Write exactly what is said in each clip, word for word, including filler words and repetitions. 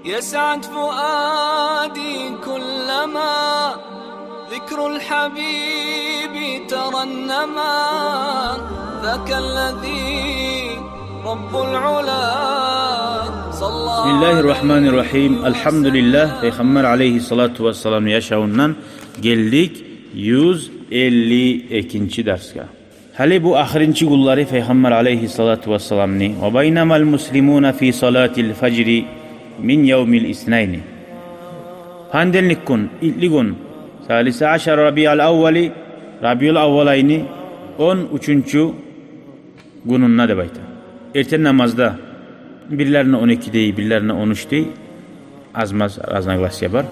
يسعد فؤادي كلما ذكر الحبيب ترنما، ذاك الذي رب العلا صلى بسم الله الرحمن عليه الرحيم. وسلم. Альгьамдулиллагь, Пайхаммар алайгьиссалату вассаламны яшавундан гелдик юз элли экинчи дарсгъа. Гьали бу ахырынчы гюнлери Пайхаммар алайгьиссалату вассаламны. وبينما المسلمون في صلاة الفجر من يوم الاثنين. Понедельник гюн, итли гюн, ثالث عشر ربيع الأول, Рабиул аввал айны он уьчюнчю гюнюнде деп айта. Эртен намазда бирлерине он эки дей, бирлерине он уьч дей. Аз-маз разногласия бар.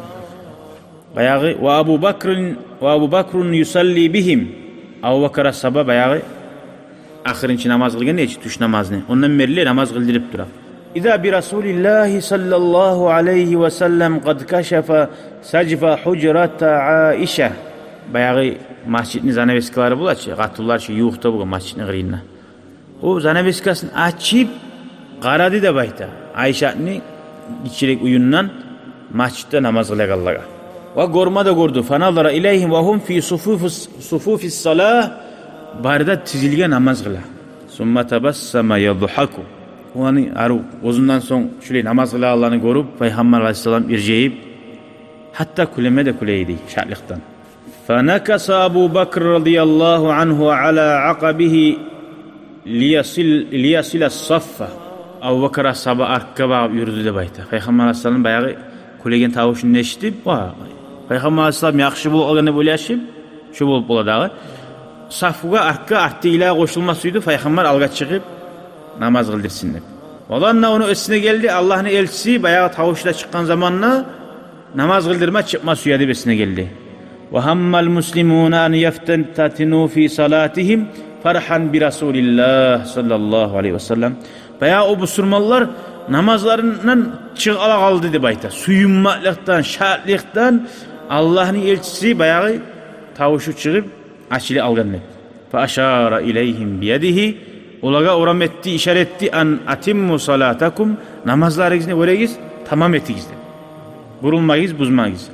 Баягъы, وأبو بكر، وأبو بكر يصلي بهم. Абубакар асгьаба баягъы ахырынчы намаз къылгъан эди чи, тюш намазны. Ондан берли намаз къылдырып тура. إذا برسول الله صلى الله عليه وسلم قد كشف سجف حجرة عائشة. Баягъы межитни занавескалары бола чы, къатунлар чы ювукъда болгъан межитни къырыйында. О занавескасын ачып къарады деп айта Айшатны гиччирек уьюнден межитде намаз къылагъанлагъа. Ва гёрме де гёрдю. فنظر إليهم وهم في صفوف، صفوف الصلاة. Бары да тизилген намаз къыла. ثم تبسم يضحك. Оланы арив, оьзюнден сонг шулай намаз къылагъанланы гёрюп, Пайхаммар алайгьиссалам иржайып, гьатта кюлеме де кюлей эди шатлыкъдан. فنكص أبو بكر رضي الله عنه على عقبه ليصل، ليصل الصف. Абубакар асгьаба артгъа багъып юрюдю деп айта. Пайхаммар алайгьиссалам баягъы кюлеген тавушун эшитип, ва, Пайхаммар алайгьиссалам яхшы болуп къалгъан деп ойлашып, шо болуп бола дагъы. Сафгъа, артгъа, артдагъылагъа къошулма сюйдю, Пайхаммар алгъа чыгъып намаз къылдырсын деп. وظن, ону эсине гелди, Аллагьны элчиси баягъы тавуш да чыкъгъан заманда намаз къылдырма чыкъма сюе деп эсине гелди. وهم المسلمون أن يفتتنوا في صلاتهم فرحا برسول الله صلى الله عليه وسلم. Баягъы о бусурманлар намазларындан чыгъып ала къалды деп айта. Сююнмекликден, шатлыкъдан Аллагьны элчиси баягъы тавушу чыгъып ачыла къалгъан деп. فأشار إليهم بيده, олагъа орам этди, ишара этди, أن أتموا صلاتكم, намазларыгъызны, гёрегиз, тамам этигиз деп. Бурулмагъыз, бузмагъыз.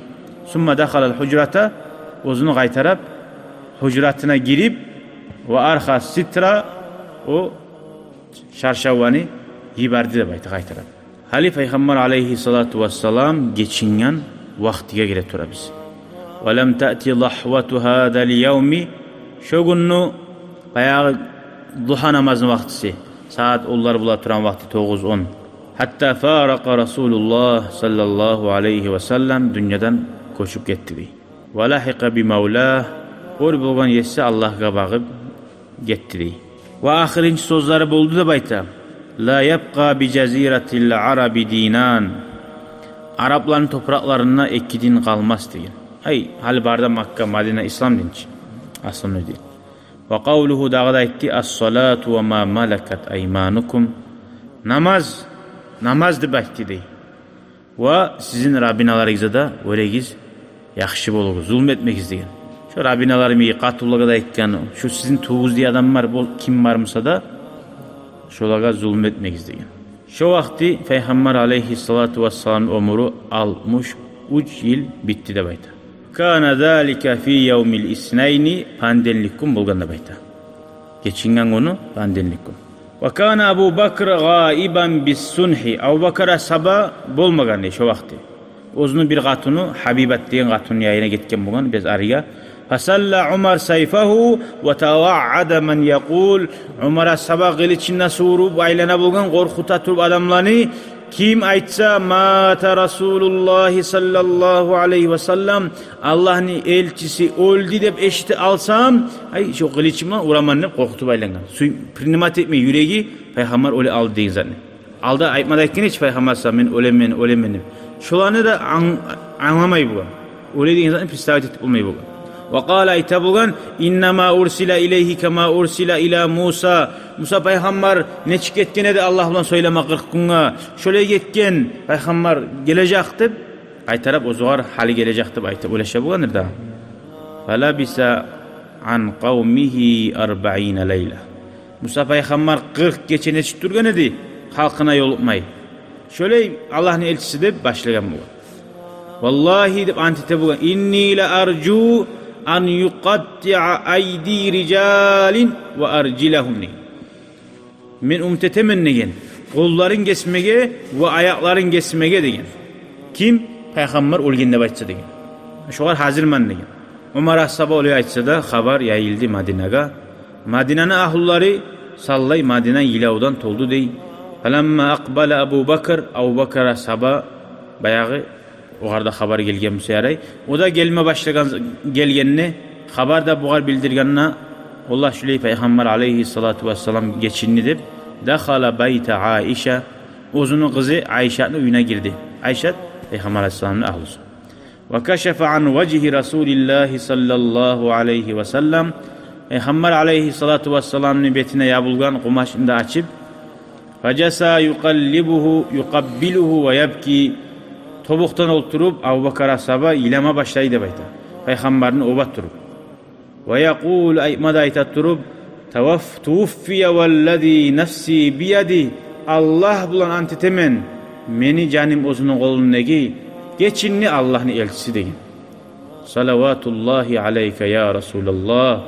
ثم دخل الحجرة, оьзюню къайтарып гьужратына гирип, وأرخى الستر, о чаршавланы йиберди деп айта къайтарып. Гьали Пайхаммар алайгьиссалату вассалам гечинген вакътиге геле турабыз. ولم تأت ضحوة هذا اليوم, шо гюнню баягъы дугьа намазны вакътиси, сагьат онлар бола турагъан вакъти, тогъуз, он. حتى فارق رسول الله صلى الله عليه وسلم, дюньядан гёчюп гетди дей. ولحق بمولاه, оьр болгъан еси Аллагьгъа багъып гетди дей. Ва ахырынчы сёзлери болду деп айта: لا يبقى بجزيرة العرب دينان. Арапланы топуракъларында эки дин къалмас деген. Ай, гьали бары да Макка, Мадина ислам дин чи. Основной дин. وقوله, дагъы да айтды: الصلاة وما ملكت أيمانكم. Намаз, намаз деп айтды дей. Ва сизин рабиналарыгъызгъа да, гёрегиз, яхшы болугъуз, зулму этмегиз деген. Шо рабиналар йимик къатунлагъа да айтгъан, шо сизин тюбюгюздеги адамлар, бу ким бар буса да, шолагъа зулму этмегиз деген. Шо вакъти Пайхаммар алайгьиссалату вассаламны оьмюрю алтмыш уьч йыл битди деп айта. كان ذلك في يوم الاثنين, понедельник гюн болгъан деп айта. Гечинген гюню понедельник гюн. وكان أبو بكر غائبا بالصنح. Абубакар асгьаба болмагъан дей шо вакъти. Оьзюню бир къатуну, Гьабибат деген къатуну янына гетген болгъан, бираз арыгъа. فسل عمر سيفه وتوعد من يقول. Умар асгьаба къылычын да сувуруп айлана болгъан, къоркъута туруп адамланы, ким айтса: مات رسول الله صلى الله عليه وسلم, Аллагьны элчиси оьлдю деп эшитип алсам, ай, шо къылычым булан ураман деп къоркъутуп айлангъан. Сюй-, принимать этмей юреги Пайхаммар оьле къалды деген затны. Алда айтмады, айтгъан эди чи Пайхаммар саллаллагьу алайгьи ва саллам: «Мен оьлемен, оьлемен», — деп. Шоланы да анг-, англамай болгъан. Оьле деген затны представить этип болмай болгъан. وقال, айта болгъан: إنما أرسل إليه كما أرسل إلى موسى. Муса пайхаммар нечик гетген эди Аллагь булан сёйлеме къыркъ гюнге, шолай гетген пайхаммар гележек деп, къайтарып оьзюгер гьали гележек деп айтып ойлаша болгъандыр да. فلبث عن قومه أربعين ليلة. Муса пайхаммар къыркъ гече нечик тургъан эди халкъына ёлукъмай. Шолай Аллагьны элчиси деп башлагъан болгъан. Валлагьи деп ант эте болгъан. Инни ла аржу ан юкъаттиа айди рижалин ва аржилагьум деген. Мен умут этемен деген, къолларын гесмеге ва аякъларын гесмеге деген. Ким? Пайхаммар оьлген деп айтса деген. Шогъар гьазирмен деген. Умар асгьаба олай айтса да, хабар яйылды Мадинагъа. Мадинаны агьлулары саллай Мадина йылавдан толду дей. Фаламма акъбала Абу Бакр, Абу Бакр асгьаба баягъы огъар да хабар гелген буса ярай. О да гелме башлагъан, гелгенде, хабар да бугъар билдиргенде, валлагь, шулай Пайхаммар алайгьиссалату вассалам гечинди деп, дахала байта Айша, оьзюню къызы Айшатны уьюне гирди. Айшат Пайхаммар алайгьиссаламны агьлусу. Ва кашафа ан важгьи Расулиллагьи саллаллагьу алайгьи ва саллам, Пайхаммар алайгьиссалату вассаламны бетине ябулгъан къумачны да ачып, фажаса юкъаллибугьу, юкъаббилугьу ва ябки. Тобукъдан олтуруп, Абу Бакр асгьаба йылама башлай деп айта, Пайхаммарны оьбе туруп. Ва якъулу, айтма да айта туруп, таваф-, тувуффия валлази нафси биядигьи, Аллагь булан ант этемен, мени жаным оьзюню къолундагъы, гечинди Аллагьны элчиси деген. Салаватуллагьи алайка я Расулаллагь.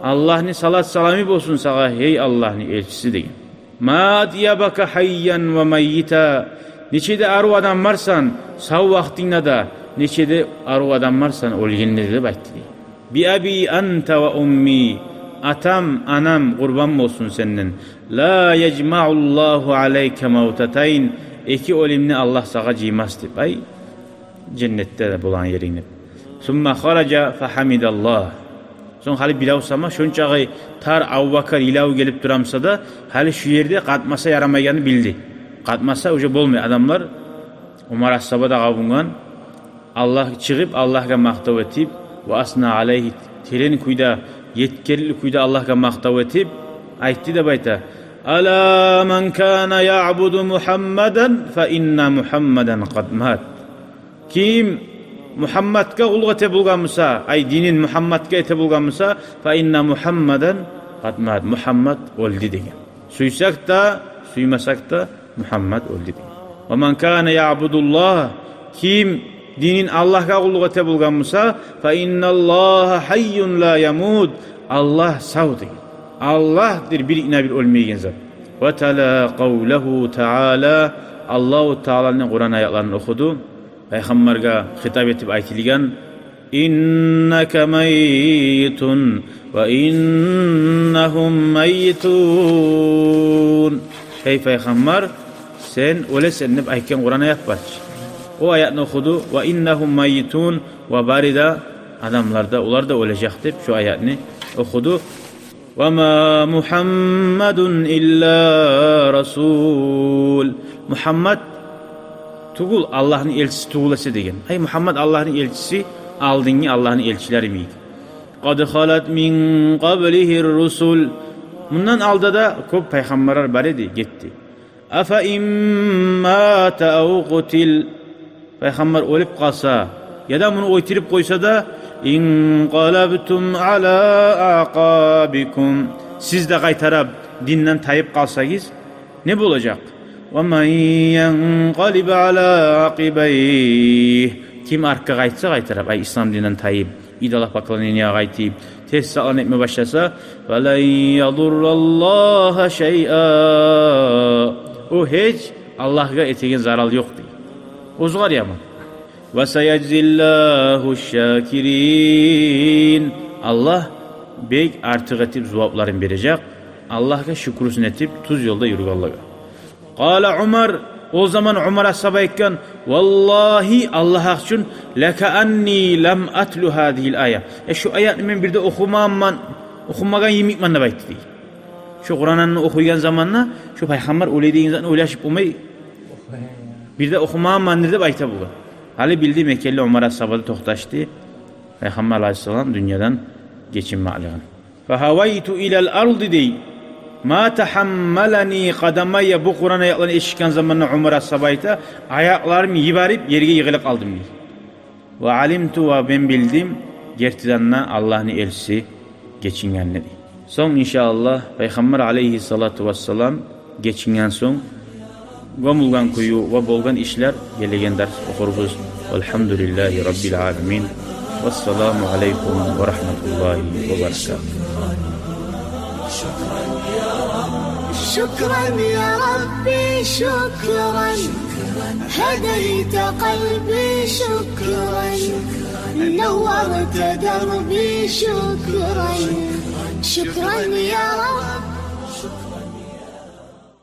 Аллагьны салат-саламы болсун сагъа, гьей Аллагьны элчиси деген. Ма атъябака гьайян ва маййита. Нече де арив адаммарсан сав вакътингде де, нече де арив адаммарсан оьлгенде де деп айтды дей. Би аби анта ва умми. Атам, анам къурбан болсун сенден. Ла яжмауллагьу алайка мавтатайн. Эки оьлюмню Аллагь сагъа жыймас деп. Ай, женнетде де болагъан ерингде. Сумма хаража фагьамидаллагь. Сонг гьали бирев сама шончакъы тар Абу Бакр йылав гелип тура буса да, гьали шу ерде къатмаса ярамайгъанны билди. Къатмаса уже болмай адамлар. Умар асгьаба да къабунгъан. Аллагь чыгъып, Аллагьгъа макътав этип, ва асна алайгьи, терен кюйде, етгерли кюйде Аллагьгъа макътав этип, айтды деп айта: «Ала ман кана яъбуду Мухаммадан, фа инна Мухаммадан къад мат». Ким Мухаммадгъа къуллукъ эте болгъан буса, ай, динин Мухаммадгъа эте болгъан буса, фа инна Мухаммадан къад мат, Мухаммад оьлдю деген. Сюйсек де, сюймесек де, Мухаммад оьлдю деген. Ва ман кана яъбудуллагь, ким динин Аллагьгъа къуллукъ эте болгъан буса, фа инналлагьа гьайюн ла ямут, Аллагь сав деген. Аллагьдыр бир гине бир оьлмейген зат. Ва тала къавлагьу таала, Аллагьу Тааланы Къуран аятларын охуду. Пайхаммаргъа хитап этип айтылгъан: «Иннака майитун ва иннагьум майитун». Гьей Пайхаммар, сен оьлесен деп айтгъан Къуран аят бар чы. О аятны охуду: «Ва иннагьум майитун», ва бары да адамлар да, олар да оьлежек деп, шо аятны охуду. «Ва ма Мухаммадун илла расул». Мухаммад тюгюл, Аллагьны элчиси тюгюл эсе деген. Ай, Мухаммад Аллагьны элчиси, алдынгъы Аллагьны элчилери йимик. «Къад халат мин къаблигьир русул». Мундан алда да кёп пайхаммарлар бар эди, гетди. «Афа ин мата ав къутил». Пайхаммар оьлюп къалса, яда муну оьлтюрюп къойса да, «инкъалабтум ала акъабикум». Сиз де къайтарып динден тайып къалсагъыз, не болажакъ? «Ва ман янкъалиб ала акъибайгь». Ким артгъа къайтса къайтарып, ай, ислам динден тайып, идолопоклонениягъа къайтып, терс затланы этме башласа, «фалан ядурраллагьа шайъа». О гьеч Аллагьгъа этеген зарал ёкъ дей. Оьзюгъар яман. «Ва саяжзиллагьу шакирин». Аллагь бек артыкъ этип зувапларын бережек Аллагьгъа шюкюрюн этип, тюз ёлда юрюгенлеге. Къала Умар, о заман Умар асгьаба айтгъан: «Валлагьи, Аллагь гьакъ учун, лакаанни лам атлу гьазигьил ая». Э, шу аятны мен бир де охумагъанман, охумагъан йимикмен деп айтды дей. Шу Къуранны охуйгъан заманда шу пайхаммар оьле деген затны ойлашып болмай, бир де охумагъанмандыр деп айта болгъан. Гьали билди мекенли Умар асгьаба да токъташды пайхаммар алайгьиссалам дюньядан гечинмеклигин. «Фагьавайту илал арди» дей. «Ма тагьаммалани къадамайя». Бу Къуран аятланы эшитген заманда Умар асгьаба айта, аякъларым йиберип, ерге йыгъылып къалдым дей. «Ва алимту», ва мен билдим, гертиден де Аллагьны элчиси гечингенни дей. Сонг, иншааллагь, пайхаммар алайгьиссалату вассалам гечинген сонг, Гёмюлген кюю ва болгъан ишлер гелеген дарс охурбуз. Валгьамдулиллагьи раббил аламин. Вассаламу алайкум ва рагьматуллагьи ва баракатугь. شكرا يا ربي، شكرا. هديت قلبي، شكرا. نورت دربي، شكرا. شكرا يا رب.